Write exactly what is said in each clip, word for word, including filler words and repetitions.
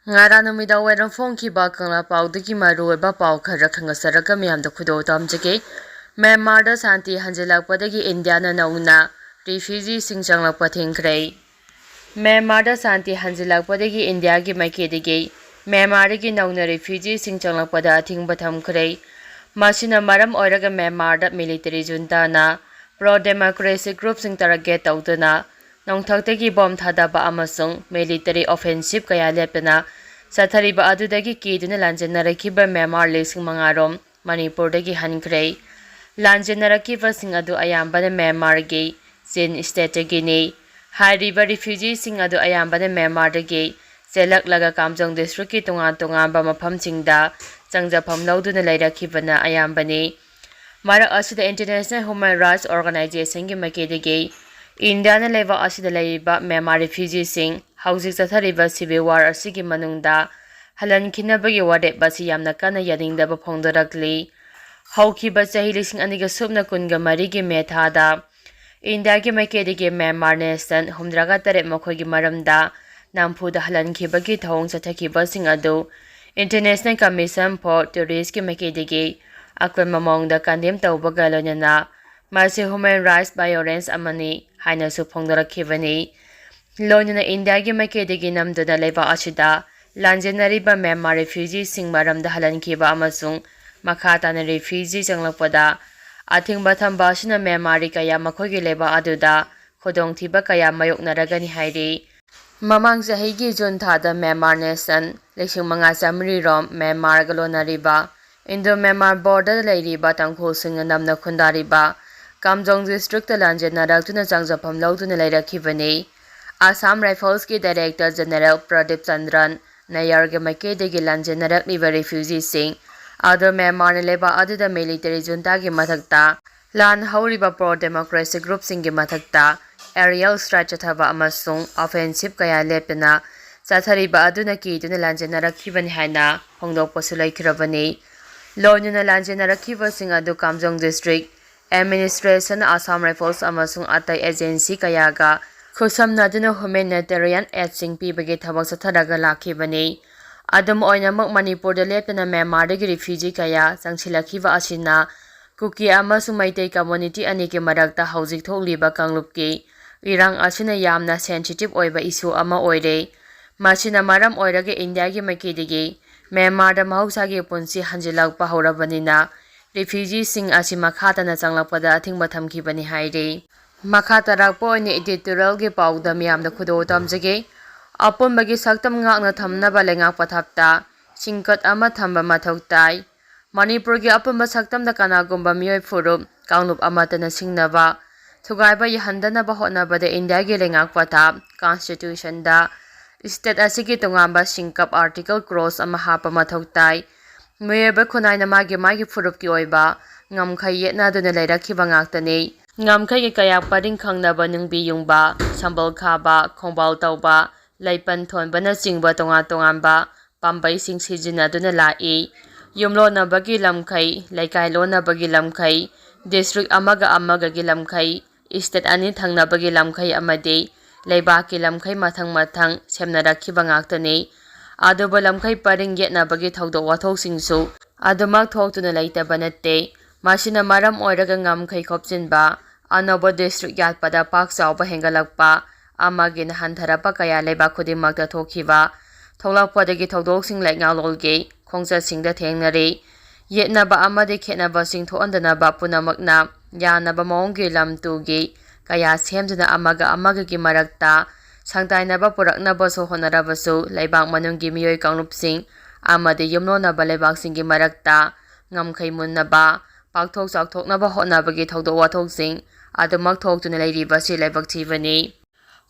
ꯉꯔꯥꯡ ꯅꯨꯃꯤꯗꯥꯡ ꯋꯥꯏꯔꯝ ꯐꯣꯡꯈꯤꯕ ꯀꯪꯂꯥ ꯄꯥꯎꯗꯒꯤ ꯃꯔꯨꯑꯣꯏꯕ ꯄꯥꯎ ꯈꯔ ꯈꯪꯍꯟꯖꯔꯒ ꯃꯌꯥꯝꯗ ꯈꯨꯗꯣꯜ ꯇꯝꯖꯒꯦ꯫ ꯃ꯭ꯌꯥꯟꯃꯥꯔꯗ ꯁꯥꯟꯇꯤ ꯍꯟꯖꯤꯜꯂꯛꯄꯗꯒꯤ ꯏꯟꯗꯤꯌꯥꯅ ꯅꯧꯅ ꯔꯤꯐ꯭ꯌꯨꯖꯤꯁꯤꯡ ꯆꯪꯂꯛꯄ ꯊꯤꯡꯈ꯭ꯔꯦ꯫ ꯃ꯭ꯌꯥꯟꯃꯥꯔꯗ ꯁꯥꯟꯇꯤ ꯍꯟꯖꯤꯜꯂꯛꯄꯗꯒꯤ ꯏꯟꯗꯤꯌꯥꯒꯤ ꯃꯥꯏꯀꯩꯗꯒꯤ ꯃ꯭ꯌꯥꯟꯃꯥꯔꯗꯒꯤ ꯅꯧꯅ ꯔꯤꯐ꯭ꯌꯨꯖꯤꯁꯤꯡ ꯆꯪꯂꯛꯄꯗ ꯑꯊꯤꯡꯕ ꯊꯝꯈ꯭ꯔꯦ꯫ ꯃꯁꯤꯅ ꯃꯔꯝ ꯑꯣꯏꯔꯒ ꯃ꯭ꯌꯥꯟꯃꯥꯔꯗ ꯃꯤꯂꯤꯇꯔꯤ ꯖꯨꯟꯇꯥꯅ ꯄ꯭ꯔꯣ ꯗꯦꯃꯣꯀ꯭ꯔꯦꯁꯤ ꯒ꯭ꯔꯨꯞꯁꯤꯡ ꯇꯥꯔꯒꯦꯠ ꯇꯧꯗꯨꯅ ꯅꯣꯡꯊꯛꯇꯒꯤ ꯕꯣꯝ ꯊꯥꯗꯕ ꯑꯃꯁꯨꯡ ꯃꯤꯂꯤꯇꯔꯤ ꯑꯣꯐꯦꯟꯁꯤꯞ ꯀꯌꯥ ꯂꯦꯞꯇꯅ ꯆꯠꯊꯔꯤꯕ ꯑꯗꯨꯗꯒꯤ ꯀꯤꯗꯨꯅ ꯂꯥꯟꯖꯦꯟꯅꯔꯛꯈꯤꯕ ꯃ꯭ꯌꯥꯟꯃꯥꯔ ꯂꯤꯁꯤꯡ ꯃꯉꯥ ꯔꯣꯝ ꯃꯅꯤꯄꯨꯔꯗꯒꯤ ꯍꯟꯈ꯭ꯔꯦ꯫ ꯂꯥꯟꯖꯦꯟꯅꯔꯛꯈꯤꯕꯁꯤꯡ ꯑꯗꯨ ꯑꯌꯥꯝꯕꯅ ꯃ꯭ꯌꯥꯟꯃꯥꯔꯒꯤ ꯆꯤꯟ ꯁ꯭ꯇꯦꯠꯇꯒꯤꯅꯤ꯫ ꯍꯥꯏꯔꯤꯕ ꯔꯤꯐ꯭ꯌꯨꯖꯤꯁꯤꯡ ꯑꯗꯨ ꯑꯌꯥꯝꯕꯅ ꯃ꯭ꯌꯥꯟꯃꯥꯔꯗꯒꯤ ꯆꯦꯜꯂꯛꯂꯒ ꯀꯥꯝꯖꯣꯡ ꯗꯤꯁꯇ꯭ꯔꯤꯛꯀꯤ ꯇꯣꯉꯥꯟ ꯇꯣꯉꯥꯟꯕ ꯃꯐꯝꯁꯤꯡꯗ ꯆꯪꯖꯐꯝ ꯂꯧꯗꯨꯅ ꯂꯩꯔꯛꯈꯤꯕꯅ ꯑꯌꯥꯝꯕꯅꯤ꯫ ꯃꯔꯛ ꯑꯁꯤꯗ ꯏꯟꯇꯔꯅꯦꯁꯅꯦꯜ ꯍ꯭ꯌꯨꯃꯦꯟ ꯔꯥꯏꯠꯁ ꯑꯣꯔꯒꯅꯥꯏꯖꯦꯁꯟꯒꯤ ꯃꯥꯏꯀꯩꯗꯒꯤ ꯏꯟꯗꯤꯌꯥꯅ ꯂꯩꯕꯥꯛ ꯑꯁꯤꯗ ꯂꯩꯔꯤꯕ ꯃ꯭ꯌꯥꯟꯃꯥꯔ ꯔꯤꯐ꯭ꯌꯨꯖꯤꯁꯤꯡ ꯍꯧꯖꯤꯛ ꯆꯠꯊꯔꯤꯕ ꯁꯤꯚꯤꯜ ꯋꯥꯔ ꯑꯁꯤꯒꯤ ꯃꯅꯨꯡꯗ ꯍꯜꯍꯟꯈꯤꯅꯕꯒꯤ ꯋꯥꯔꯦꯞ ꯑꯁꯤ ꯌꯥꯝꯅ ꯀꯟꯅ ꯌꯥꯅꯤꯡꯗꯕ ꯐꯣꯡꯗꯣꯔꯛꯂꯤ꯫ ꯍꯧꯈꯤꯕ ꯆꯍꯤ ꯂꯤꯁꯤꯡ ꯑꯅꯤꯒ ꯁꯨꯞꯅ ꯀꯨꯟꯒ ꯃꯔꯤꯒꯤ ꯃꯦ ꯊꯥꯗ ꯏꯟꯗꯤꯌꯥꯒꯤ ꯃꯥꯏꯀꯩꯗꯒꯤ ꯃ꯭ꯌꯥꯟꯃꯥꯔ ꯅꯦꯁꯅꯦꯜ ꯍꯨꯝꯗ꯭ꯔꯥꯒ ꯇꯔꯦꯠ ꯃꯈꯣꯏꯒꯤ ꯃꯔꯝꯗ ꯅꯝꯐꯨꯗ ꯍꯜꯍꯟꯈꯤꯕꯒꯤ ꯊꯧꯑꯣꯡ ꯆꯠꯊꯈꯤꯕꯁꯤꯡ ꯑꯗꯨ ꯏꯟꯇꯔꯅꯦꯁꯅꯦꯜ ꯀꯃꯤꯁꯟ ꯐꯣꯔ ꯇꯨꯔꯤꯁꯀꯤ ꯃꯥꯏꯀꯩꯗꯒꯤ ꯑꯀꯟꯕ ꯃꯑꯣꯡꯗ ꯀꯟꯗꯦꯝ ꯇꯧꯕꯒ ꯂꯣꯏꯅꯅ ꯃꯁꯤ ꯍ꯭ꯌꯨꯃꯦꯟ ꯔꯥꯏꯠꯁ ꯚꯥꯏꯑꯣꯂꯦꯟꯁ ꯑꯃꯅꯤ ꯍꯥꯏꯅꯁꯨ ꯐꯣꯡꯗꯣꯔꯛꯈꯤꯕꯅꯤ꯫ ꯂꯣꯏꯅꯅ ꯏꯟꯗꯤꯌꯥꯒꯤ ꯃꯥꯏꯀꯩꯗꯒꯤ ꯅꯝꯗꯨꯅ ꯂꯩꯕꯥꯛ ꯑꯁꯤꯗ ꯂꯥꯟꯖꯦꯟꯅꯔꯤꯕ ꯃ꯭ꯌꯥꯟꯃꯥꯔ ꯔꯤꯐ꯭ꯌꯨꯖꯤꯁꯤꯡ ꯃꯔꯝꯗ ꯍꯜꯍꯟꯈꯤꯕ ꯑꯃꯁꯨꯡ ꯃꯈꯥ ꯇꯥꯅ ꯔꯤꯐ꯭ꯌꯨꯖꯤ ꯆꯪꯂꯛꯄꯗ ꯑꯊꯤꯡꯕ ꯊꯝꯕ ꯑꯁꯤꯅ ꯃ꯭ꯌꯥꯟꯃꯥꯔꯤ ꯀꯌꯥ ꯃꯈꯣꯏꯒꯤ ꯂꯩꯕꯥꯛ ꯑꯗꯨꯗ ꯈꯨꯗꯣꯡꯊꯤꯕ ꯀꯌꯥ ꯃꯥꯌꯣꯛꯅꯔꯒꯅꯤ ꯍꯥꯏꯔꯤ꯫ ꯃꯃꯥꯡ ꯆꯍꯤꯒꯤ ꯖꯨꯟ ꯊꯥꯗ ꯃ꯭ꯌꯥꯟꯃꯥꯔ ꯅꯦꯁꯅꯦꯜ ꯂꯤꯁꯤꯡ ꯃꯉꯥ ꯆꯥꯃꯔꯤ ꯔꯣꯝ ꯃ꯭ꯌꯥꯟꯃꯥꯔꯒ ꯂꯣꯟꯅꯔꯤꯕ ꯏꯟꯗꯣ ꯃ꯭ꯌꯥꯟꯃꯥꯔ ꯕꯣꯔꯗꯔꯗ ꯂꯩꯔꯤꯕ ꯇꯥꯡꯈꯨꯜꯁꯤꯡꯅ ꯅꯝꯅ ꯈꯨꯟꯗꯥꯔꯤꯕ ꯀꯥꯝꯖꯣꯡ ꯗꯤꯁꯇ꯭ꯔꯤꯛꯇ ꯂꯥꯟꯖꯦꯟꯅꯔꯛꯇꯨꯅ ꯆꯪꯖꯐꯝ ꯂꯧꯗꯨꯅ ꯂꯩꯔꯛꯈꯤꯕꯅꯤ꯫ ꯑꯁꯥꯝ ꯔꯥꯏꯐꯜꯁꯀꯤ ꯗꯥꯏꯔꯦꯛꯇꯔ ꯖꯦꯅꯔꯦꯜ ꯄ꯭ꯔꯗꯤꯞ ꯆꯟꯗ꯭ꯔꯟ ꯅꯌꯥꯔꯒꯤ ꯃꯥꯏꯀꯩꯗꯒꯤ ꯂꯥꯟꯖꯦꯟꯅꯔꯛꯂꯤꯕ ꯔꯤꯐ꯭ꯌꯨꯖꯤꯁꯤꯡ ꯑꯗꯨ ꯃ꯭ꯌꯥꯟꯃꯥꯔꯅ ꯂꯩꯕꯥꯛ ꯑꯗꯨꯗ ꯃꯤꯂꯤꯇꯔꯤ ꯖꯨꯟꯇꯥꯒꯤ ꯃꯊꯛꯇ ꯂꯥꯟ ꯍꯧꯔꯤꯕ ꯄ꯭ꯔꯣ ꯗꯦꯃꯣꯀ꯭ꯔꯦꯁꯤ ꯒ꯭ꯔꯨꯞꯁꯤꯡꯒꯤ ꯃꯊꯛꯇ ꯑꯦꯔꯤꯌꯦꯜ ꯁ꯭ꯇ꯭ꯔꯥꯏꯛ ꯆꯠꯊꯕ ꯑꯃꯁꯨꯡ ꯑꯣꯐꯦꯟꯁꯤꯞ ꯀꯌꯥ ꯂꯦꯞꯇꯅ ꯆꯠꯊꯔꯤꯕ ꯑꯗꯨꯅ ꯀꯤꯗꯨꯅ ꯂꯥꯟꯖꯦꯟꯅꯔꯛꯈꯤꯕꯅꯤ ꯍꯥꯏꯅ ꯐꯣꯡꯗꯣꯛꯄꯁꯨ ꯂꯩꯈ꯭ꯔꯕꯅꯤ꯫ ꯂꯣꯏꯅꯅ ꯂꯥꯟꯖꯦꯟꯅꯔꯛꯈꯤꯕꯁꯤꯡ ꯑꯗꯨ ꯀꯥꯝꯖꯣꯡ ꯗꯤꯁꯇ꯭ꯔꯤꯛ ꯑꯦꯗꯃꯤꯅꯤꯁꯇ꯭ꯔꯦꯁꯟ, ꯑꯁꯥꯝ ꯔꯥꯏꯐꯜꯁ ꯑꯃꯁꯨꯡ ꯑꯇꯩ ꯑꯦꯖꯦꯟꯁꯤ ꯀꯌꯥꯒ ꯈꯨꯠꯁꯝꯅꯗꯨꯅ humanitarian aidꯁꯤꯡ ꯄꯤꯕꯒꯤ ꯊꯕꯛ ꯆꯠꯊꯔꯒ ꯂꯥꯛꯈꯤꯕꯅꯤ꯫ ꯑꯗꯨꯝ ꯑꯣꯏꯅꯃꯛ, ꯃꯅꯤꯄꯨꯔꯗ ꯂꯦꯞꯇꯅ ꯃ꯭ꯌꯥꯟꯃꯥꯔꯗꯒꯤ refugee ꯀꯌꯥ ꯆꯪꯁꯤꯜꯂꯛꯈꯤꯕ ꯑꯁꯤꯅ ꯀꯨꯀꯤ ꯑꯃꯁꯨꯡ ꯃꯩꯇꯩ community ꯑꯅꯤꯒꯤ ꯃꯔꯛꯇ ꯍꯧꯖꯤꯛ ꯊꯣꯛꯂꯤꯕ ꯀꯥꯡꯂꯨꯞꯀꯤ ꯏꯔꯥꯡ ꯑꯁꯤꯅ ꯌꯥꯝꯅ sensitive ꯑꯣꯏꯕ issue ꯑꯃ ꯑꯣꯏꯔꯦ꯫ ꯃꯁꯤꯅ ꯃꯔꯝ ꯑꯣꯏꯔꯒ ꯏꯟꯗꯤꯌꯥꯒꯤ ꯃꯥꯏꯀꯩꯗꯒꯤ ꯃ꯭ꯌꯥꯟꯃꯥꯔꯗ ꯃꯍꯧꯁꯥꯒꯤ ꯄꯨꯟꯁꯤ ꯍꯟꯖꯤꯜꯂꯛꯄ ꯍꯧꯔꯕꯅꯤꯅ, refugeeꯁꯤꯡ ꯑꯁꯤ ꯃꯈꯥ ꯇꯥꯅ ꯆꯪꯂꯛꯄꯗ ꯑꯊꯤꯡꯕ ꯊꯝꯈꯤꯕꯅꯤ ꯍꯥꯏꯔꯤ꯫ ꯃꯈꯥ ꯇꯥꯔꯛꯄ ꯑꯣꯏꯅ editorialꯒꯤ ꯄꯥꯎꯗ ꯃꯤꯌꯥꯝꯗ ꯈꯨꯗꯣꯜ ꯇꯝꯖꯒꯦ꯫ ꯑꯄꯨꯟꯕꯒꯤ ꯁꯛꯇꯝ ꯉꯥꯛꯅ ꯊꯝꯅꯕ ꯂꯩꯉꯥꯛ ꯄꯊꯥꯞꯇ ꯁꯤꯡꯀꯠ ꯑꯃ ꯊꯝꯕ ꯃꯊꯧ ꯇꯥꯏ꯫ ꯃꯅꯤꯄꯨꯔꯒꯤ ꯑꯄꯨꯟꯕ ꯁꯛꯇꯝꯗ ꯀꯅꯥꯒꯨꯝꯕ ꯃꯤꯑꯣꯏ ꯐꯨꯔꯨꯞ, ꯀꯥꯡꯂꯨꯞ ꯑꯃꯠꯇꯅ ꯁꯤꯡꯅꯕ, ꯊꯨꯒꯥꯏꯕ ꯌꯥꯍꯟꯗꯅꯕ ꯍꯣꯠꯅꯕꯗ ꯏꯟꯗꯤꯌꯥꯒꯤ ꯂꯩꯉꯥꯛ ꯄꯊꯥꯞ, constitutionꯗ state ꯑꯁꯤꯒꯤ ꯇꯣꯉꯥꯟꯕ ꯁꯤꯡꯀꯞ article clause ꯑꯃ ꯍꯥꯞꯄ ꯃꯊꯧ ꯇꯥꯏ꯫ ꯃꯤꯑꯣꯏꯕ ꯈꯨꯟꯅꯥꯏꯅ ꯃꯥꯒꯤ ꯃꯥꯒꯤ ꯐꯨꯔꯨꯞꯀꯤ ꯑꯣꯏꯕ ꯉꯝꯈꯩ ꯌꯦꯠꯅꯗꯨꯅ ꯂꯩꯔꯛꯈꯤꯕ ꯉꯥꯛꯇꯅꯤ꯫ ꯉꯝꯈꯩꯒꯤ ꯀꯌꯥ ꯄꯔꯤꯡ ꯈꯪꯅꯕ ꯅꯨꯡꯕꯤ ꯌꯨꯡꯕ, ꯁꯝꯕꯜ ꯈꯥꯕ, ꯈꯣꯡꯕꯥꯜ ꯇꯧꯕ, ꯂꯩꯄꯟ ꯊꯣꯟꯕꯅꯆꯤꯡꯕ ꯇꯣꯉꯥꯟ ꯇꯣꯉꯥꯟꯕ ꯄꯥꯝꯕꯩꯁꯤꯡ ꯁꯤꯖꯤꯟꯅꯗꯨꯅ ꯂꯥꯛꯏ꯫ ꯌꯨꯝꯂꯣꯟꯅꯕꯒꯤ ꯂꯝꯈꯩ, ꯂꯩꯀꯥꯏ ꯂꯣꯟꯅꯕꯒꯤ ꯂꯝꯈꯩ, district ꯑꯃꯒ ꯑꯃꯒꯒꯤ ꯂꯝꯈꯩ, state ꯑꯅꯤ ꯊꯪꯅꯕꯒꯤ ꯂꯝꯈꯩ ꯑꯃꯗꯤ ꯂꯩꯕꯥꯛꯀꯤ ꯂꯝꯈꯩ ꯃꯊꯪ ꯃꯊꯪ ꯁꯦꯝꯅꯔꯛꯈꯤꯕ ꯉꯥꯛꯇꯅꯤ꯫ ꯑꯗꯨꯕꯨ ꯂꯝꯈꯩ ꯄꯔꯤꯡ ꯌꯦꯠꯅꯕꯒꯤ ꯊꯧꯗꯣꯛ ꯋꯥꯊꯣꯛꯁꯤꯡꯁꯨ ꯑꯗꯨꯃꯛ ꯊꯣꯛꯇꯨꯅ ꯂꯩꯇꯕ ꯅꯠꯇꯦ꯫ ꯃꯁꯤꯅ ꯃꯔꯝ ꯑꯣꯏꯔꯒ ꯉꯝꯈꯩ ꯈꯣꯞꯆꯤꯟꯕ, ꯑꯅꯧꯕ district ꯌꯥꯠꯄꯗ ꯄꯥꯛ ꯆꯥꯎꯕ ꯍꯦꯟꯒꯠꯂꯛꯄ, ꯑꯃꯒꯤꯅ ꯍꯟꯊꯔꯛꯄ ꯀꯌꯥ ꯂꯩꯕꯥꯛ ꯈꯨꯗꯤꯡꯃꯛꯇ ꯊꯣꯛꯈꯤꯕ ꯊꯣꯛꯂꯛꯄꯗꯒꯤ ꯊꯧꯗꯣꯛꯁꯤꯡ ꯂꯩꯉꯥꯛꯂꯣꯟꯒꯤ ꯈꯣꯡꯆꯠꯁꯤꯡꯗ ꯊꯦꯡꯅꯔꯤ꯫ ꯌꯦꯠꯅꯕ ꯑꯃꯗꯤ ꯈꯦꯠꯅꯕꯁꯤꯡ ꯊꯣꯛꯍꯟꯗꯅꯕ ꯄꯨꯝꯅꯃꯛꯅ ꯌꯥꯅꯕ ꯃꯑꯣꯡꯒꯤ ꯂꯝ ꯇꯨꯒꯤ ꯀꯌꯥ ꯁꯦꯝꯗꯨꯅ ꯑꯃꯒ ꯑꯃꯒꯒꯤ ꯃꯔꯛꯇ ꯁꯪꯇꯥꯏꯅꯕ ꯄꯨꯔꯛꯅꯕꯁꯨ ꯍꯣꯠꯅꯔꯕꯁꯨ, ꯂꯩꯕꯥꯛ ꯃꯅꯨꯡꯒꯤ ꯃꯤꯑꯣꯏ ꯀꯥꯡꯂꯨꯞꯁꯤꯡ ꯑꯃꯗꯤ ꯌꯨꯝꯂꯣꯟꯅꯕ ꯂꯩꯕꯥꯛꯁꯤꯡꯒꯤ ꯃꯔꯛꯇ ꯉꯝꯈꯩ ꯃꯨꯟꯅꯕ, ꯄꯥꯛꯊꯣꯛ ꯆꯥꯎꯊꯣꯛꯅꯕ ꯍꯣꯠꯅꯕꯒꯤ ꯊꯧꯗꯣꯛ ꯋꯥꯊꯣꯛꯁꯤꯡ ꯑꯗꯨꯃꯛ ꯊꯣꯛꯇꯨꯅ ꯂꯩꯔꯤꯕꯁꯤ ꯂꯥꯏꯕꯛ ꯊꯤꯕꯅꯤ꯫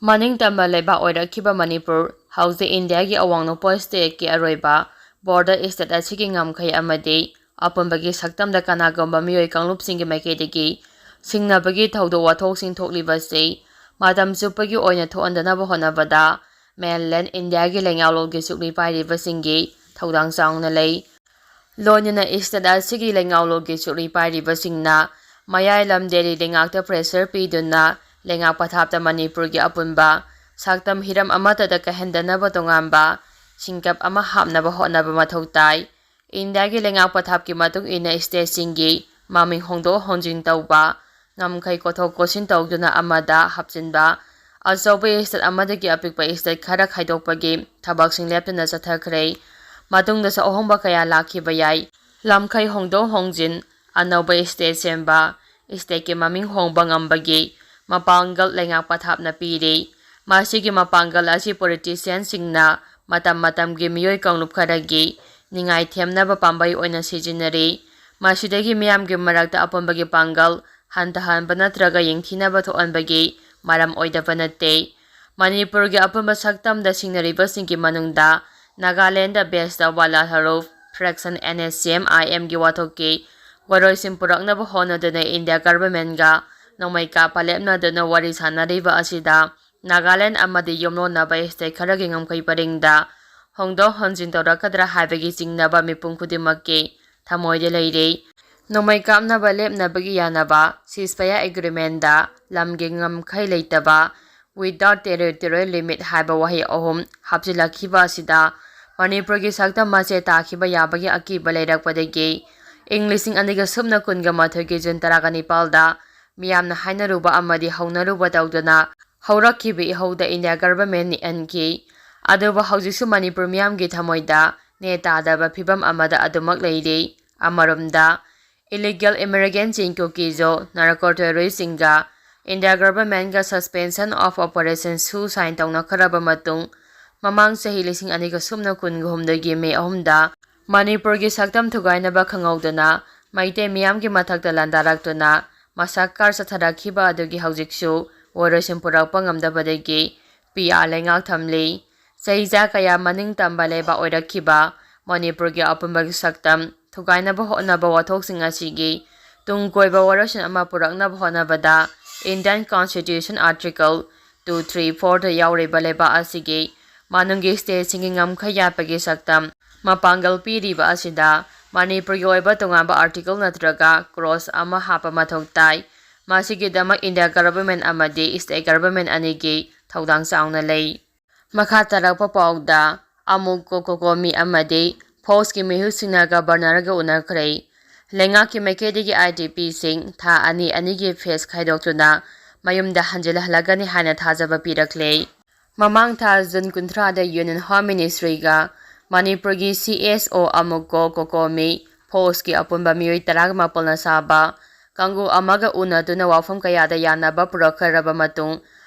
ꯃꯅꯤꯡ ꯇꯝꯕ ꯂꯩꯕꯥꯛ ꯑꯣꯏꯔꯛꯈꯤꯕ ꯃꯅꯤꯄꯨꯔ ꯍꯧꯖꯤꯛ ꯏꯟꯗꯤꯌꯥꯒꯤ ꯑꯋꯥꯡ ꯅꯣꯡꯄꯣꯛ stateꯀꯤ ꯑꯔꯣꯏꯕ border state ꯑꯁꯤꯒꯤ ꯉꯝꯈꯩ ꯑꯃꯗꯤ ꯑꯄꯨꯟꯕꯒꯤ ꯁꯛꯇꯝꯗ ꯀꯅꯥꯒꯨꯝꯕ ꯃꯤꯑꯣꯏ ꯀꯥꯡꯂꯨꯞꯁꯤꯡꯒꯤ ꯃꯥꯏꯀꯩꯗꯒꯤ ꯁꯤꯡꯅꯕꯒꯤ ꯊꯧꯗꯣꯛ ꯋꯥꯊꯣꯛꯁꯤꯡ ꯊꯣꯛꯂꯤꯕꯁꯤ ꯃꯇꯝ ꯆꯨꯞꯄꯒꯤ ꯑꯣꯏꯅ ꯊꯣꯛꯍꯟꯗꯅꯕ ꯍꯣꯠꯅꯕꯗ mainland ꯏꯟꯗꯤꯌꯥꯒꯤ ꯂꯩꯉꯥꯛꯂꯣꯟꯒꯤ ꯁꯨꯛꯂꯤ ꯄꯥꯏꯔꯤꯕꯁꯤꯡꯒꯤ ꯊꯧꯗꯥꯡ ꯆꯥꯎꯅ ꯂꯩ꯫ ꯂꯣꯏꯅꯅ state ꯑꯁꯤꯒꯤ ꯂꯩꯉꯥꯛꯂꯣꯟꯒꯤ ꯁꯨꯛꯂꯤ ꯄꯥꯏꯔꯤꯕꯁꯤꯡꯅ ꯃꯌꯥꯏ ꯂꯝ ꯗꯦꯜꯂꯤ ꯂꯩꯉꯥꯛꯇ pressure ꯄꯤꯗꯨꯅ ꯂꯩꯉꯥꯛ ꯄꯊꯥꯞꯇ ꯃꯅꯤꯄꯨꯔꯒꯤ ꯑꯄꯨꯟꯕ ꯁꯛꯇꯝ ꯍꯤꯔꯝ ꯑꯃꯠꯇꯗ ꯀꯥꯏꯍꯟꯗꯅꯕ ꯇꯣꯉꯥꯟꯕ ꯁꯤꯡꯀꯞ ꯑꯃ ꯍꯥꯞꯅꯕ ꯍꯣꯠꯅꯕ ꯃꯊꯧ ꯇꯥꯏ꯫ ꯏꯟꯗꯤꯌꯥꯒꯤ ꯂꯩꯉꯥꯛ ꯄꯊꯥꯞꯀꯤ ꯃꯇꯨꯡ ꯏꯟꯅ ꯁ꯭ꯇꯦꯠꯁꯤꯡꯒꯤ ꯃꯃꯤꯡ ꯍꯣꯡꯗꯣꯛ ꯍꯣꯡꯖꯤꯟ ꯇꯧꯕ, ꯉꯝꯈꯩ ꯀꯣꯠꯊꯣꯛ ꯀꯣꯠꯁꯤꯟ ꯇꯧꯗꯨꯅ ꯑꯃꯗ ꯍꯥꯞꯆꯤꯟꯕ, ꯑꯆꯧꯕ ꯁ꯭ꯇꯦꯠ ꯑꯃꯗꯒꯤ ꯑꯄꯤꯛꯄ ꯁ꯭ꯇꯦꯠ ꯈꯔ ꯈꯥꯏꯗꯣꯛꯄꯒꯤ ꯊꯕꯛꯁꯤꯡ ꯂꯦꯞꯇꯅ ꯆꯠꯊꯈ꯭ꯔꯦ꯫ ꯃꯇꯨꯡꯗꯁꯨ ꯑꯍꯣꯡꯕ ꯀꯌꯥ ꯂꯥꯛꯈꯤꯕ ꯌꯥꯏ꯫ ꯂꯝꯈꯩ ꯍꯣꯡꯗꯣꯛ ꯍꯣꯡꯖꯤꯟ, ꯑꯅꯧꯕ ꯁ꯭ꯇꯦꯠ ꯁꯦꯝꯕ, ꯁ꯭ꯇꯦꯠꯀꯤ ꯃꯃꯤꯡ ꯍꯣꯡꯕ ꯉꯝꯕꯒꯤ ꯃꯄꯥꯡꯒꯜ ꯂꯩꯉꯥꯛ ꯄꯊꯥꯞꯅ ꯄꯤꯔꯤ꯫ ꯃꯁꯤꯒꯤ ꯃꯄꯥꯡꯒꯜ ꯑꯁꯤ ꯄꯣꯂꯤꯇꯤꯁꯤꯌꯥꯟꯁꯤꯡꯅ ꯃꯇꯝ ꯃꯇꯝꯒꯤ ꯃꯤꯑꯣꯏ ꯀꯥꯡꯂꯨꯞ ꯈꯔꯒꯤ ꯅꯤꯡꯉꯥꯏ ꯊꯦꯝꯅꯕ ꯄꯥꯝꯕꯩ ꯑꯣꯏꯅ ꯁꯤꯖꯤꯟꯅꯔꯤ꯫ ꯃꯁꯤꯗꯒꯤ ꯃꯤꯌꯥꯝꯒꯤ ꯃꯔꯛꯇ ꯑꯄꯨꯟꯕꯒꯤ ꯄꯥꯡꯒꯜ ꯍꯟꯊꯍꯟꯕ ꯅꯠꯇ꯭ꯔꯒ ꯌꯦꯡꯊꯤꯅꯕ ꯊꯣꯛꯍꯟꯕꯒꯤ ꯃꯔꯝ ꯑꯣꯏꯗꯕ ꯅꯠꯇꯦ꯫ ꯃꯅꯤꯄꯨꯔꯒꯤ ꯑꯄꯨꯟꯕ ꯁꯛꯇꯝꯗ ꯁꯤꯡꯅꯔꯤꯕꯁꯤꯡꯒꯤ ꯃꯅꯨꯡꯗ ꯅꯥꯒꯥꯂꯦꯟꯗ ꯕꯦꯁ ꯇꯧꯕ ꯂꯥꯜꯍꯔꯧ fraction and S C M ꯑꯥꯏ ꯑꯦꯝꯒꯤ ꯋꯥꯊꯣꯛꯀꯤ ꯋꯥꯔꯣꯏꯁꯤꯟ ꯄꯨꯔꯛꯅꯕ ꯍꯣꯠꯅꯗꯨꯅ ꯏꯟꯗꯤꯌꯥ ꯒꯚꯔꯟꯃꯦꯟꯠꯒ ꯅꯣꯡꯃꯩ ꯀꯥꯞꯄ ꯂꯦꯞꯅꯗꯨꯅ ꯋꯥꯔꯤ ꯁꯥꯟꯅꯔꯤꯕ ꯑꯁꯤꯗ ꯅꯥꯒꯥꯂꯦꯟ ꯑꯃꯗꯤ ꯌꯨꯝꯂꯣꯟꯅꯕ ꯁ꯭ꯇꯦꯠ ꯈꯔꯒꯤ ꯉꯝꯈꯩ ꯄꯔꯤꯡꯗ ꯍꯣꯡꯗꯣꯛ ꯍꯣꯟꯖꯤꯟ ꯇꯧꯔꯛꯀꯗ꯭ꯔꯥ ꯍꯥꯏꯕꯒꯤ ꯆꯤꯡꯅꯕ ꯃꯤꯄꯨꯝ ꯈꯨꯗꯤꯡꯃꯛꯀꯤ ꯊꯃꯣꯏꯗ ꯂꯩꯔꯤ꯫ ꯅꯣꯡꯃꯩ ꯀꯥꯞꯅꯕ ꯂꯦꯞꯅꯕꯒꯤ ꯌꯥꯅꯕ ceasefire agreement ꯗ ꯂꯝꯒꯤ ꯉꯝꯈꯩ ꯂꯩꯇꯕ, without territorial limit ꯍꯥꯏꯕ ꯋꯥꯍꯩ ꯑꯍꯨꯝ ꯍꯥꯞꯆꯤꯜꯂꯛꯈꯤꯕ ꯑꯁꯤꯗ ꯃꯅꯤꯄꯨꯔꯒꯤ ꯁꯛꯇꯝ ꯃꯆꯦꯠ ꯇꯥꯈꯤꯕ ꯌꯥꯕꯒꯤ ꯑꯀꯤꯕ ꯂꯩꯔꯛꯄꯗꯒꯤ ꯏꯪ ꯂꯤꯁꯤꯡ ꯑꯅꯤꯒ ꯁꯨꯞꯅ ꯀꯨꯟꯒ ꯃꯥꯊꯣꯏꯒꯤ ꯖꯨꯟ ꯇꯔꯥꯒ ꯅꯤꯄꯥꯜꯗ ꯃꯤꯌꯥꯝꯅ ꯍꯥꯏꯅꯔꯨꯕ ꯑꯃꯗꯤ ꯍꯧꯅꯔꯨꯕ ꯇꯧꯗꯨꯅ ꯍꯧꯔꯛꯈꯤꯕ ꯏꯍꯧꯗ ꯏꯟꯗꯤꯌꯥ ꯒꯚꯔꯟꯃꯦꯟꯠꯅ ꯏꯟꯈꯤ꯫ ꯑꯗꯨꯕꯨ ꯍꯧꯖꯤꯛꯁꯨ ꯃꯅꯤꯄꯨꯔ ꯃꯤꯌꯥꯝꯒꯤ ꯊꯃꯣꯏꯗ ꯅꯦ ꯇꯥꯗꯕ ꯐꯤꯕꯝ ꯑꯃꯗ ꯑꯗꯨꯃꯛ ꯂꯩꯔꯤ꯫ ꯑꯃꯔꯣꯝꯗ, illegal immigrant ꯆꯤꯡ ꯀꯨꯀꯤꯖꯣ narco terrorist ꯁꯤꯡꯒ ꯏꯟꯗꯤꯌꯥ ꯒꯚꯔꯟꯃꯦꯟꯠꯒ suspension of operation ꯁꯨ sign ꯇꯧꯅꯈ꯭ꯔꯕ ꯃꯇꯨꯡ, ꯃꯃꯥꯡ ꯆꯍꯤ ꯂꯤꯁꯤꯡ ꯑꯅꯤꯒ ꯁꯨꯞꯅ ꯀꯨꯟꯒ ꯍꯨꯝꯗꯣꯏꯒꯤ ꯃꯦ ꯑꯍꯨꯝꯗ ꯃꯅꯤꯄꯨꯔꯒꯤ ꯁꯛꯇꯝ ꯊꯨꯒꯥꯏꯅꯕ ꯈꯪꯍꯧꯗꯅ ꯃꯩꯇꯩ ꯃꯤꯌꯥꯝꯒꯤ ꯃꯊꯛꯇ ꯂꯥꯟꯗꯥꯔꯛꯇꯨꯅ massacre ꯆꯠꯊꯔꯛꯈꯤꯕ ꯑꯗꯨꯒꯤ ꯍꯧꯖꯤꯛꯁꯨ ꯋꯥꯔꯣꯏꯁꯤꯟ ꯄꯨꯔꯛꯄ ꯉꯝꯗꯕꯗꯒꯤ ꯄꯤ ꯑꯥꯔ ꯂꯩꯉꯥꯛ ꯊꯝꯂꯤ꯫ ꯆꯍꯤꯆꯥ ꯀꯌꯥ ꯃꯅꯤꯡ ꯇꯝꯕ ꯂꯩꯕꯥꯛ ꯑꯣꯏꯔꯛꯈꯤꯕ ꯃꯅꯤꯄꯨꯔꯒꯤ ꯑꯄꯨꯟꯕꯒꯤ ꯁꯛꯇꯝ ꯊꯨꯒꯥꯏꯅꯕ ꯍꯣꯠꯅꯕ ꯋꯥꯊꯣꯛꯁꯤꯡ ꯑꯁꯤꯒꯤ ꯇꯨꯡ ꯀꯣꯏꯕ ꯋꯥꯔꯣꯏꯁꯤꯟ ꯑꯃ ꯄꯨꯔꯛꯅꯕ ꯍꯣꯠꯅꯕꯗ Indian Constitution Article two three four ꯗ ꯌꯥꯎꯔꯤꯕ ꯂꯩꯕꯥꯛ ꯑꯁꯤꯒꯤ ꯃꯅꯨꯡꯒꯤ ꯁ꯭ꯇꯦꯠꯁꯤꯡꯒꯤ ꯉꯝꯈꯩ ꯌꯥꯠꯄꯒꯤ ꯁꯛꯇꯝ ꯃꯄꯥꯡꯒꯜ ꯄꯤꯔꯤꯕ ꯑꯁꯤꯗ ꯃꯅꯤꯄꯨꯔꯒꯤ ꯑꯣꯏꯕ ꯇꯣꯉꯥꯟꯕ article ꯅꯠꯇ꯭ꯔꯒ clause ꯑꯃ ꯍꯥꯞꯄ ꯃꯊꯧ ꯇꯥꯏ꯫ ꯃꯁꯤꯒꯤꯗꯃꯛ ꯏꯟꯗꯤꯌꯥ ꯒꯚꯔꯟꯃꯦꯟ ꯑꯃꯗꯤ ꯁ꯭ꯇꯦꯠ ꯒꯚꯔꯟꯃꯦꯟ ꯑꯅꯤꯒꯤ ꯊꯧꯗꯥꯡ ꯆꯥꯎꯅ ꯂꯩ꯫ ꯃꯈꯥ ꯇꯥꯔꯛꯄ ꯄꯥꯎꯗ, ꯑꯃꯨꯛ ꯀꯣꯀꯣꯀꯣꯃꯤ ꯑꯃꯗꯤ ꯐꯣꯛꯁꯀꯤ ꯃꯤꯍꯨꯠꯁꯤꯡꯅ ꯒꯕꯔꯅꯔꯒ ꯎꯅꯈ꯭ꯔꯦ꯫ ꯂꯩꯉꯥꯛꯀꯤ ꯃꯥꯏꯀꯩꯗꯒꯤ ꯑꯥꯏ ꯗꯤ ꯄꯤꯁꯤꯡ ꯊꯥ ꯑꯅꯤ ꯑꯅꯤꯒꯤ ꯐꯦꯁ ꯈꯥꯏꯗꯣꯛꯇꯨꯅ ꯃꯌꯨꯝꯗ ꯍꯟꯖꯤꯜꯍꯜꯂꯒꯅꯤ ꯍꯥꯏꯅ ꯊꯥꯖꯕ ꯄꯤꯔꯛꯂꯦ꯫ ꯃꯃꯥꯡ ꯊꯥ ꯖꯨꯟ ꯀꯨꯟꯊ꯭ꯔꯥꯗ ꯌꯨꯅꯤꯌꯟ ꯍꯣꯝ ꯃꯤꯅꯤꯁꯇ꯭ꯔꯤꯒ ꯃꯅꯤꯄꯨꯔꯒꯤ ꯁꯤ ꯑꯦꯁ ꯑꯣ ꯑꯃꯨꯛꯀꯣ ꯀꯣꯀꯣꯃꯤ ꯐꯣꯔꯁꯀꯤ ꯑꯄꯨꯟꯕ ꯃꯤꯑꯣꯏ ꯇꯔꯥꯒ ꯃꯥꯄꯜꯅ ꯁꯥꯕ ꯀꯥꯡꯕꯨ ꯑꯃꯒ ꯎꯅꯗꯨꯅ ꯋꯥꯐꯝ ꯀꯌꯥꯗ ꯌꯥꯅꯕ ꯄꯨꯔꯛꯈ꯭ꯔꯕ ꯃꯇꯨꯡ,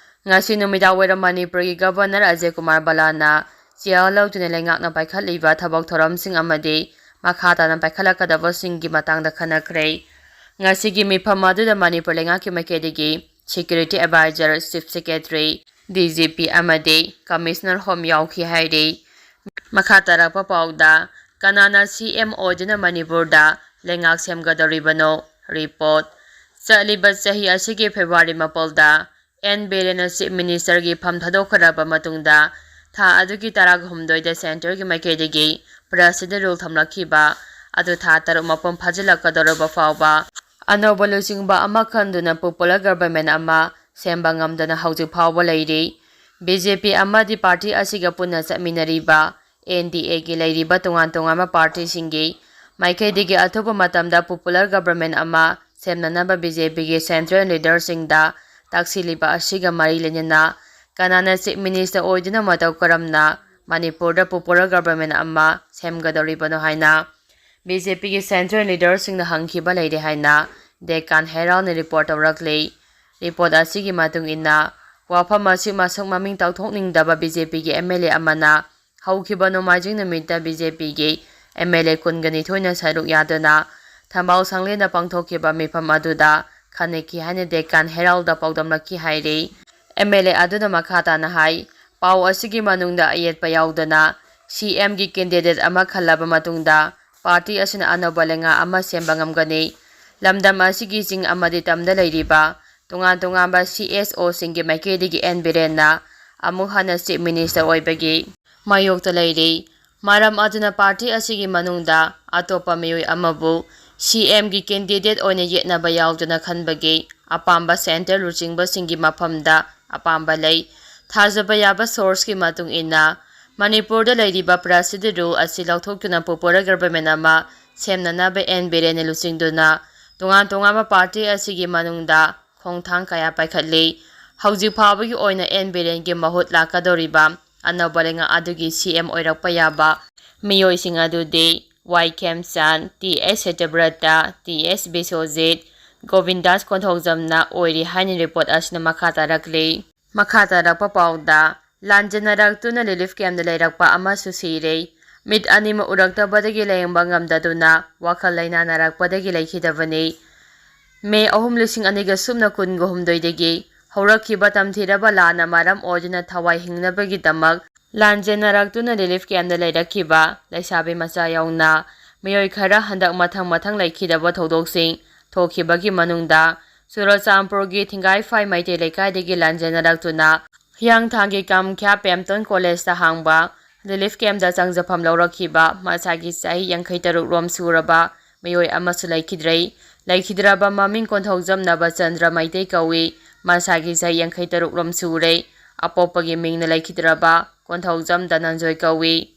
ꯉꯁꯤ ꯅꯨꯃꯤꯗꯥꯡꯋꯥꯏꯔꯝ ꯃꯅꯤꯄꯨꯔꯒꯤ ꯒꯕꯔꯅꯔ ꯑꯖꯌ ꯀꯨꯃꯥꯔ ꯕꯂꯥꯅ ꯆꯦꯌꯔ ꯂꯧꯗꯨꯅ ꯂꯩꯉꯥꯛꯅ ꯄꯥꯏꯈꯠꯂꯤꯕ ꯊꯕꯛ ꯊꯧꯔꯝꯁꯤꯡ ꯑꯃꯗꯤ ꯃꯈꯥ ꯇꯥꯅ ꯄꯥꯏꯈꯠꯂꯛꯀꯗꯕꯁꯤꯡꯒꯤ ꯃꯇꯥꯡꯗ ꯈꯟꯅꯈ꯭ꯔꯦ꯫ ꯉꯁꯤꯒꯤ ꯃꯤꯐꯝ ꯑꯗꯨꯗ ꯃꯅꯤꯄꯨꯔ ꯂꯩꯉꯥꯛꯀꯤ ꯃꯥꯏꯀꯩꯗꯒꯤ security adviser, chief secretary, D G P ꯑꯃꯗꯤ ꯀꯃꯤꯁꯅꯔ ꯍꯣꯝ ꯌꯥꯎꯈꯤ ꯍꯥꯏꯔꯤ꯫ ꯃꯈꯥ ꯇꯥꯔꯛꯄ ꯄꯥꯎꯗ, ꯀꯅꯥꯅ ꯁꯤ ꯑꯦꯝ ꯑꯣꯏꯗꯨꯅ ꯃꯅꯤꯄꯨꯔꯗ ꯂꯩꯉꯥꯛ ꯁꯦꯝꯒꯗꯧꯔꯤꯕꯅꯣ? ꯔꯤꯄꯣꯔꯠ꯫ ꯆꯠꯂꯤꯕ ꯆꯍꯤ ꯑꯁꯤꯒꯤ ꯐꯦꯕ꯭ꯔꯨꯋꯥꯔꯤ ꯃꯥꯄꯜꯗ ꯑꯦꯟ ꯕꯤꯔꯦꯟꯅ ꯆꯤꯐ ꯃꯤꯅꯤꯁꯇꯔꯒꯤ ꯐꯝ ꯊꯥꯗꯣꯛꯈ꯭ꯔꯕ ꯃꯇꯨꯡꯗ, ꯊꯥ ꯑꯗꯨꯒꯤ ꯇꯔꯥꯍꯨꯝꯗꯣꯏꯗ ꯁꯦꯟꯇꯔꯒꯤ ꯃꯥꯏꯀꯩꯗꯒꯤ ꯄ꯭ꯔꯦꯁꯤꯗꯦꯟ ꯔꯨꯜ ꯊꯝꯂꯛꯈꯤꯕ ꯑꯗꯨ ꯊꯥ ꯇꯔꯨꯛ ꯃꯄꯨꯡ ꯐꯥꯖꯤꯜꯂꯛꯀꯗꯧꯔꯕ ꯐꯥꯎꯕ ꯑꯅꯧꯕ ꯂꯨꯆꯤꯡꯕ ꯑꯃ ꯈꯟꯗꯨꯅ ꯄꯣꯄꯨꯂꯔ ꯒꯚꯔꯟꯃꯦꯟ ꯑꯃ ꯁꯦꯝꯕ ꯉꯝꯗꯅ ꯍꯧꯖꯤꯛ ꯐꯥꯎꯕ ꯂꯩꯔꯤ꯫ ꯕꯤ ꯖꯦ ꯄꯤ ꯑꯃꯗꯤ ꯄꯥꯔꯇꯤ ꯑꯁꯤꯒ ꯄꯨꯟꯅ ꯆꯠꯃꯤꯟꯅꯔꯤꯕ ꯑꯦꯟ ꯗꯤ ꯑꯦꯒꯤ ꯂꯩꯔꯤꯕ ꯇꯣꯉꯥꯟ ꯇꯣꯉꯥꯟꯕ ꯄꯥꯔꯇꯤꯁꯤꯡꯒꯤ ꯃꯥꯏꯀꯩꯗꯒꯤ ꯑꯊꯨꯕ ꯃꯇꯝꯗ ꯄꯣꯄꯨꯂꯔ ꯒꯚꯔꯟꯃꯦꯟ ꯑꯃ ꯁꯦꯝꯅꯅꯕ ꯕꯤ ꯖꯦ ꯄꯤꯒꯤ ꯁꯦꯟꯇ꯭ꯔꯦꯜ ꯂꯤꯗꯔꯁꯤꯡꯗ ꯇꯥꯛꯁꯤꯜꯂꯤꯕ ꯑꯁꯤꯒ ꯃꯔꯤ ꯂꯩꯅꯅ ꯀꯅꯥꯅ ꯆꯤꯐ ꯃꯤꯅꯤꯁꯇꯔ ꯑꯣꯏꯗꯨꯅ ꯃꯇꯧ ꯀꯔꯝꯅ ꯃꯅꯤꯄꯨꯔꯗ ꯄꯣꯄꯨꯂꯔ ꯒꯚꯔꯟꯃꯦꯟ ꯑꯃ ꯁꯦꯝꯒꯗꯧꯔꯤꯕꯅꯣ ꯍꯥꯏꯅ ꯕꯤ ꯖꯦ ꯄꯤꯒꯤ ꯁꯦꯟꯇ꯭ꯔꯦꯜ ꯂꯤꯗꯔꯁꯤꯡꯅ ꯍꯪꯈꯤꯕ ꯂꯩꯔꯦ ꯍꯥꯏꯅ ꯗꯦꯀꯥꯟ ꯍꯦꯔꯥꯜꯅ ꯔꯤꯄꯣꯔꯠ ꯇꯧꯔꯛꯂꯤ꯫ ꯔꯤꯄꯣꯔꯠ ꯑꯁꯤꯒꯤ ꯃꯇꯨꯡ ꯏꯟꯅ, ꯋꯥꯐꯝ ꯑꯁꯤ ꯃꯁꯛ ꯃꯃꯤꯡ ꯇꯥꯛꯊꯣꯛꯅꯤꯡꯗꯕ ꯕꯤ ꯖꯦ ꯄꯤꯒꯤ ꯑꯦꯝ ꯑꯦꯜ ꯑꯦ ꯑꯃꯅ ꯍꯧꯈꯤꯕ ꯅꯣꯡꯃꯥꯏꯖꯤꯡ ꯅꯨꯃꯤꯠꯇ ꯕꯤ ꯖꯦ ꯄꯤꯒꯤ ꯑꯦꯝ ꯑꯦꯜ ꯑꯦ ꯀꯨꯟꯒ ꯅꯤꯊꯣꯏꯅ ꯁꯔꯨꯛ ꯌꯥꯗꯨꯅ ꯊꯝꯕꯥꯜ ꯁꯪꯂꯦꯟꯗ ꯄꯥꯡꯊꯣꯛꯈꯤꯕ ꯃꯤꯐꯝ ꯑꯗꯨꯗ ꯈꯟꯅꯈꯤ ꯍꯥꯏꯅ ꯗꯦꯀꯥꯟ ꯍꯦꯔꯥꯜꯗ ꯄꯥꯎꯗꯝꯂꯛꯈꯤ ꯍꯥꯏꯔꯤ꯫ ꯑꯦꯝ ꯑꯦꯜ ꯑꯦ ꯑꯗꯨꯅ ꯃꯈꯥ ꯇꯥꯅ ꯍꯥꯏ, ꯄꯥꯎ ꯑꯁꯤꯒꯤ ꯃꯅꯨꯡꯗ ꯑꯌꯦꯠꯄ ꯌꯥꯎꯗꯅ ꯁꯤ ꯑꯦꯝꯒꯤ ꯀꯦꯟꯗꯤꯗꯦꯠ ꯑꯃ ꯈꯜꯂꯕ ꯃꯇꯨꯡꯗ ꯄꯥꯔꯇꯤ ꯑꯁꯤꯅ ꯑꯅꯧꯕ ꯂꯩꯉꯥꯛ ꯑꯃ ꯁꯦꯝꯕ ꯉꯝꯒꯅꯤ꯫ ꯂꯝꯗꯝ ꯑꯁꯤꯒꯤ ꯆꯤꯡ ꯑꯃꯗꯤ ꯇꯝꯗ ꯂꯩꯔꯤꯕ ꯇꯣꯉꯥꯟ ꯇꯣꯉꯥꯟꯕ ꯁꯤ ꯑꯦꯁ ꯑꯣꯁꯤꯡꯒꯤ ꯃꯥꯏꯀꯩꯗꯒꯤ ꯑꯦꯟ ꯕꯤꯔꯦꯟꯅ ꯑꯃꯨꯛ ꯍꯟꯅ ꯆꯤꯐ ꯃꯤꯅꯤꯁꯇꯔ ꯑꯣꯏꯕꯒꯤ ꯃꯥꯌꯣꯛꯇ ꯂꯩꯔꯤ꯫ ꯃꯔꯝ ꯑꯗꯨꯅ ꯄꯥꯔꯇꯤ ꯑꯁꯤꯒꯤ ꯃꯅꯨꯡꯗ ꯑꯇꯣꯞꯄ ꯃꯤꯑꯣꯏ ꯑꯃꯕꯨ ꯁꯤ ꯑꯦꯝꯒꯤ ꯀꯦꯟꯗꯤꯗꯦꯠ ꯑꯣꯏꯅ ꯌꯦꯠꯅꯕ ꯌꯥꯎꯗꯅ ꯈꯟꯕꯒꯤ ꯑꯄꯥꯝꯕ ꯁꯦꯟꯇꯔ ꯂꯨꯆꯤꯡꯕꯁꯤꯡꯒꯤ ꯃꯐꯝꯗ ꯑꯄꯥꯝꯕ ꯂꯩ꯫ ꯊꯥꯖꯕ ꯌꯥꯕ ꯁꯣꯔꯁꯀꯤ ꯃꯇꯨꯡ ꯏꯟꯅ, ꯃꯅꯤꯄꯨꯔꯗ ꯂꯩꯔꯤꯕ ꯄ꯭ꯔꯁꯤꯗꯦꯟ ꯔꯨꯜ ꯑꯁꯤ ꯂꯧꯊꯣꯛꯇꯨꯅ ꯄꯣꯄꯨꯂꯔ ꯒꯕꯔꯃꯦꯟ ꯑꯃ ꯁꯦꯝꯅꯅꯕ ꯑꯦꯟ ꯕꯤꯔꯦꯟꯅ ꯂꯨꯆꯤꯡꯗꯨꯅ ꯇꯣꯉꯥꯟ ꯇꯣꯉꯥꯟꯕ ꯄꯥꯔꯇꯤ ꯑꯁꯤꯒꯤ ꯃꯅꯨꯡꯗ ꯈꯣꯡꯊꯥꯡ ꯀꯌꯥ ꯄꯥꯏꯈꯠꯂꯤ꯫ ꯍꯧꯖꯤꯛ ꯐꯥꯎꯕꯒꯤ ꯑꯣꯏꯅ ꯑꯦꯟ ꯕꯤꯔꯦꯟꯒꯤ ꯃꯍꯨꯠ ꯂꯥꯛꯀꯗꯧꯔꯤꯕ ꯑꯅꯧꯕ ꯂꯩꯉꯥꯛ ꯑꯗꯨꯒꯤ ꯁꯤ ꯑꯦꯝ ꯑꯣꯏꯔꯛꯄ ꯌꯥꯕ ꯃꯤꯑꯣꯏꯁꯤꯡ ꯑꯗꯨꯗꯤ ꯋꯥꯏ ꯈꯦꯝꯆꯥꯟ, ꯇꯤ ꯑꯦꯁ ꯁꯇ꯭ꯌꯕ꯭ꯔꯇ, ꯇꯤ ꯑꯦꯁ ꯕꯤꯁ꯭ꯋꯖꯤꯠ, ꯒꯣꯕꯤꯟꯗꯥꯁ ꯀꯣꯟꯊꯧꯖꯝꯅ ꯑꯣꯏꯔꯤ ꯍꯥꯏꯅ ꯔꯤꯄꯣꯔꯠ ꯑꯁꯤꯅ ꯃꯈꯥ ꯇꯥꯔꯛꯂꯤ꯫ ꯃꯈꯥ ꯇꯥꯔꯛꯄ ꯄꯥꯎꯗ, ꯂꯥꯟꯖꯦꯟꯅꯔꯛꯇꯨꯅ ꯔꯤꯂꯤꯐ ꯀꯦꯝꯞꯇ ꯂꯩꯔꯛꯄ ꯑꯃꯁꯨ ꯁꯤꯔꯦ꯫ ꯃꯤꯠ ꯑꯅꯤꯃꯛ ꯎꯔꯛꯇꯕꯗꯒꯤ ꯂꯥꯌꯦꯡꯕ ꯉꯝꯗꯗꯨꯅ ꯋꯥꯈꯜ ꯂꯩꯅꯥ ꯅꯥꯔꯛꯄꯗꯒꯤ ꯂꯩꯈꯤꯗꯕꯅꯤ꯫ ꯃꯦ ꯑꯍꯨꯝ, ꯂꯤꯁꯤꯡ ꯑꯅꯤꯒ ꯁꯨꯞꯅ ꯀꯨꯟꯒ ꯍꯨꯝꯗꯣꯏꯗꯒꯤ ꯍꯧꯔꯛꯈꯤꯕ ꯇꯝꯊꯤꯔꯕ ꯂꯥꯟꯅ ꯃꯔꯝ ꯑꯣꯏꯗꯨꯅ ꯊꯋꯥꯏ ꯍꯤꯡꯅꯕꯒꯤꯗꯃꯛ ꯂꯥꯟꯖꯦꯟꯅꯔꯛꯇꯨꯅ ꯔꯤꯂꯤꯐ ꯀꯦꯝꯞꯇ ꯂꯩꯔꯛꯈꯤꯕ ꯂꯩꯁꯥꯕꯤ ꯃꯆꯥ ꯌꯥꯎꯅ ꯃꯤꯑꯣꯏ ꯈꯔ ꯍꯟꯗꯛ ꯃꯊꯪ ꯃꯊꯪ ꯂꯩꯈꯤꯗꯕ ꯊꯧꯗꯣꯛꯁꯤꯡ ꯊꯣꯛꯈꯤꯕꯒꯤ ꯃꯅꯨꯡꯗ ꯆꯨꯔꯆꯥꯟꯄꯨꯔꯒꯤ ꯊꯤꯡꯒꯥꯏꯐꯥꯏ ꯃꯩꯇꯩ ꯂꯩꯀꯥꯏꯗꯒꯤ ꯂꯥꯟꯖꯦꯟꯅꯔꯛꯇꯨꯅ ꯍꯤꯌꯥꯡꯊꯥꯡꯒꯤ ꯀꯥꯃꯈ꯭ꯌꯥ ꯄꯦꯝꯇꯣꯟ ꯀꯣꯂꯦꯖꯇ ꯍꯥꯡꯕ ꯔꯤꯂꯤꯐ ꯀꯦꯝꯞꯇ ꯆꯪꯖꯐꯝ ꯂꯧꯔꯛꯈꯤꯕ ꯃꯁꯥꯒꯤ ꯆꯍꯤ ꯌꯥꯡꯈꯩ ꯇꯔꯨꯛ ꯔꯣꯝ ꯁꯨꯔꯕ ꯃꯤꯑꯣꯏ ꯑꯃꯁꯨ ꯂꯩꯈꯤꯗ꯭ꯔꯦ꯫ ꯂꯩꯈꯤꯗ꯭ꯔꯕ ꯃꯃꯤꯡ ꯀꯣꯟꯊꯧꯖꯝ ꯅꯕꯆꯟꯗ꯭ꯔ ꯃꯩꯇꯩ ꯀꯧꯏ꯫ ꯃꯁꯥꯒꯤ ꯆꯍꯤ ꯌꯥꯡꯈꯩ ꯇꯔꯨꯛ ꯔꯣꯝ ꯁꯨꯔꯦ꯫ ꯑꯄꯣꯛꯄꯒꯤ ꯃꯤꯡꯅ ꯂꯩꯈꯤꯗ꯭ꯔꯕ ꯀꯣꯟꯊꯧꯖꯝ ꯙꯅꯟꯖꯣꯏ ꯀꯧꯏ꯫